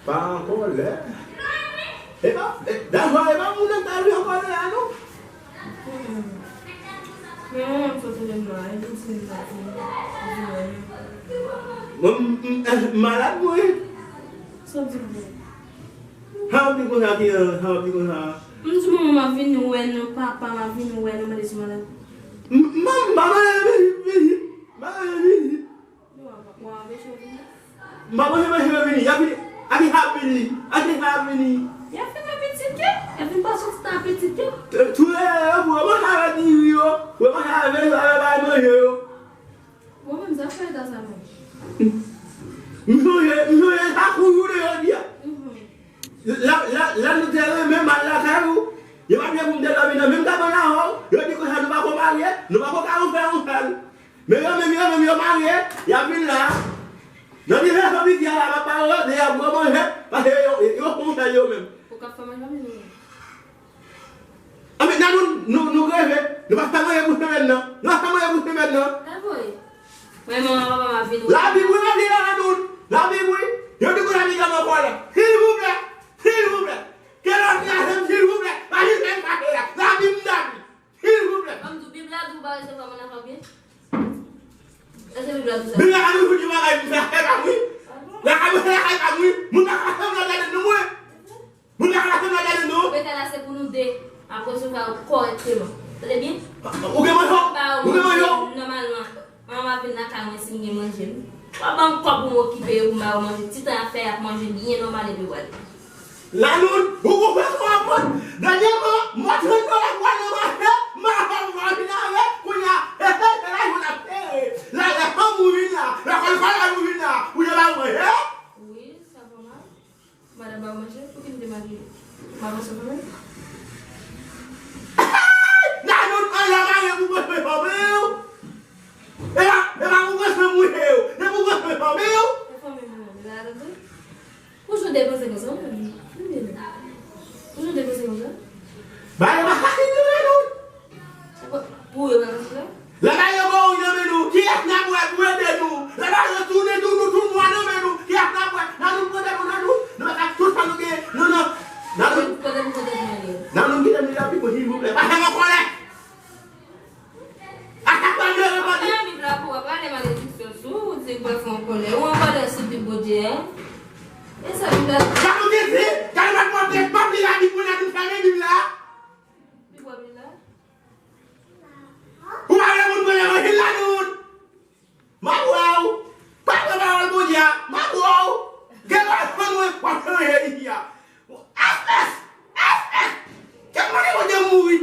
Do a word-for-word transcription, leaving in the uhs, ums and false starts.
Pa an kòlè. E pa, e, dayè, e pa moun nan k ta vin an kòlè a, non. Men manman m sot rele m la, e vin di m sa pou mwen. Mwen, m, m, eh, m malad, mwen. Sa w di m? Sa w di konsa, ki, sa w di konsa? M di manman m ap vin wè nou, papa m ap vin wè nou, mande si w malad. M, m, m pa mande vizit, vizit. M pa mande vizit. Yo, w ap, w ap anpeche yo vini? M pa mande, mande yo vini. Y ap vini. Ake y ap vini. Ake y ap vini. Y ap vin apetit yo. Y ap vin pase yon ti tan apetit yo. Tou lè yo, pou yo manje avè diri yo. Pou yo manje avè, avè bay manje yo. Bon, menm sa fè eta sa menm. M sonje, m sonje sa kou jounen jodi a. Mhm. La, la, la nou te renmen m al lakay ou. Yo pa t vle pou m te dòmi nan menm kabann avè w. Yo di konsa nou pa ko marye, nou pa ko ka anfè ansanm. Men yo menm, yo menm, yo marye, y ap vin la. Nan divès zanmi ki a la, m ap pale yo, de y ap bwè manje, paske yo, yo, yo fè yon sèl yo menm. Ou ka fè manje, manje. Anben, nan nou, nou, nou greve, nou pa fè manje pou semèn nan. Nou pa fè manje pou semèn nan. Sa vre? Mwen, manman, papa m ap vin wè. Labib, wi, m ap li la, nan nou. Labib, wi. Yo di konsa, li janm ankò la. Silvouplè, silvouplè. Ke lòt la, silvouplè. Pa jis fè m fache la. Labib, m t ap li. Silvouplè. Ban m di w, Bib la di w pa resevwa moun nan fanm byen? Èske Bib la di w sa? Bib la ka toujou di bagay pou fè lakay pa m, wi. Lakay mwen se lakay pa m, wi. Moun pa ka fè m nan jaden nou, mwen. Moun pa ka fè m nan jaden nou. Pete la se pou nou de. Ap resevwa yo kòrèkteman. Tande byen? Ou gen manje? Ou gen manje? Nòmalman. Manman ap vin lakay mwen si m gen manje, wi. W ap ban m kòb pou m okipe yo, pou m ba yo manje. Ti tan y ap fè, y ap manje byen nòmal epi w ale. Lanoud, ou konprann sa w ap pran? Dènyèman, m wè trant dola pou al nan mache, m pa ka fè m pa vin avè, kounye a, e, e, e, la, yo n ap sere. La, la, fanm ou vin la, la, kòl, kòl, ou vin la, ou te ba l manje? Wi, sa pa mal. Madanm ba w manje, pou ki m te marye? M ap ansanm avè l. Lanoud, an la marye pou mwen fè fanmi w. E pa, e pa pou mwen fè mouye w, e pou mwen fè fanmi w. E fanmi m, non, la, la, la. Ou jan depanse konsa, wi, menm. Ou jan depanse konsa. Bagay pa fasil, non, Lanoud. Pou yo pa konsa? Lè bagay yo ba w nan men nou, kiyès n ap wè pou ede nou? Lè bagay yo tounen tou nou tout mwa nan men nou, kiyès n ap wè? Lanoud, pran tèt ou, Lanoud, nou mèt ak tout sa nou gen. Non, non. Lanoud. Pran tèt ou, pran tèt mwen. Lanoud, kite m li la, pi pou silvouplè. Pa fè m an kòlè. A chak fwa m leve maten. Pran Bib la pou w, ap rale malediksyon sou ou, ou di w pral fè yon kòlè. Ou an kòlè sou Bib Bondye a. E sa Bib la di? Sa nou te di, sa nou pa t montre, pa pli la Bib pou n ap fèmen Bib la. Bib wè Bib la. Ou pa vle moun pran levanjil la, nou. M ap wè w. Pa pran pawòl Bondye a. M ap wè w. Gen lè w ap fann mwen, w ap chanje isi a. Èspès! Èspès! Kèt mande Bondye m mouri.